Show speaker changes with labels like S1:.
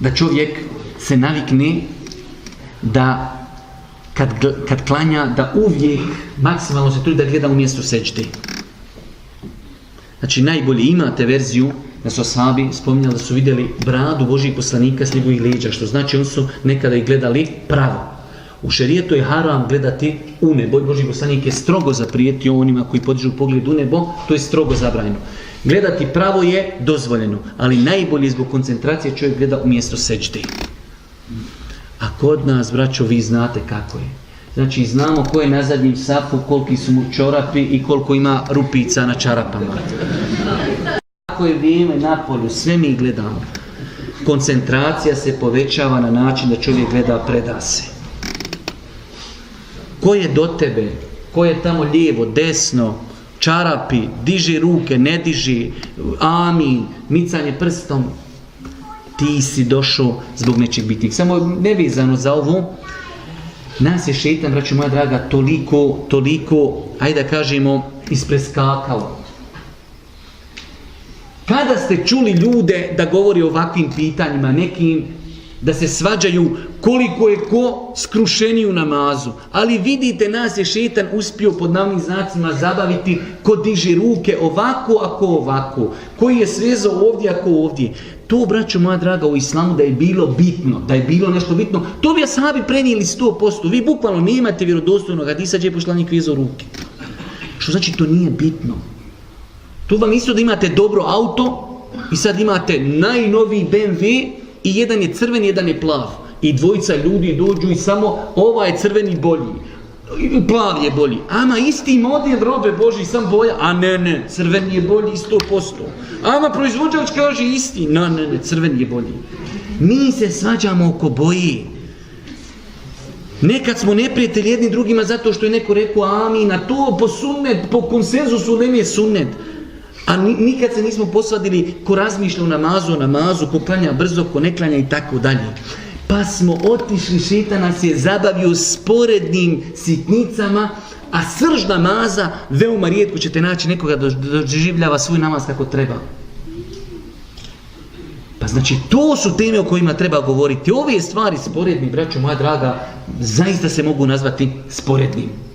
S1: da čovjek se navikne da kad klanja, da uvijek maksimalno se trudi da gleda u mjestu sećde. Znači najbolje imate verziju da su ashabi spominjali da su vidjeli bradu Božih poslanika s njegovih leđa, što znači oni su nekada ih gledali pravo. U šerijetu je haram gledati u nebo. Božji poslanik je strogo zaprijetio onima koji podižu pogled u nebo, to je strogo zabranjeno. Gledati pravo je dozvoljeno, ali najbolje zbog koncentracije čovjek gleda u mjesto sećde. A kod nas, braćo, vi znate kako je. Znači, znamo ko je na zadnjem safu, koliki su mu čorapi i koliko ima rupica na čarapama. Kako je vrijeme na polju, sve mi gledamo. Koncentracija se povećava na način da čovjek gleda preda se. Ko je do tebe, ko je tamo lijevo, desno, čarapi, diži ruke, ne diži, amin, micanje prstom, ti si došao zbog nečeg bitnih. Samo nevezano za ovo, nas je šejtan, braćo moja draga, toliko, ajde da kažemo, ispreskakao. Kada ste čuli ljude da govori o ovakvim pitanjima, nekim, da se svađaju koliko je ko skrušeniji u namazu, ali vidite, nas je šejtan uspio pod navodnim znacima zabaviti ko diže ruke ovako, ako ovako, koji je svezao ovdje, ako ovdje. To, braćo moja draga, u islamu da je bilo bitno, da je bilo nešto bitno, to bi ashabi prenijeli 100%. Vi bukvalno nemate vjerodostojnog hadisa gdje je poslanik vezao ruke. Što znači to nije bitno? To vam isto da imate dobro auto i sad imate najnoviji BMW i jedan je crven, jedan je plav. I dvojica ljudi dođu i samo ovaj je crveni bolji, plav je bolji. Ama isti model robe Boži, sam boja, a ne, crveni je bolji 100%. Ama proizvođač kaže isti, ne, crveni je bolji. Mi se svađamo oko boje. Nekad smo neprijatelji jedni drugima zato što je neko rekao amin, a to po sunnet, po konsenzusu ne je sunnet. A nikad se nismo posvadili ko razmišlja o namazu, ko klanja brzo, ko ne klanja i tako dalje. Pa smo otišli, šejtan nas je zabavio sporednim sitnicama, a srž namaza, veoma rijetko ćete naći nekoga da doživljava svoj namaz kako treba. Pa znači, to su teme o kojima treba govoriti. Ove stvari sporedni, braćo moja draga, zaista se mogu nazvati sporednim.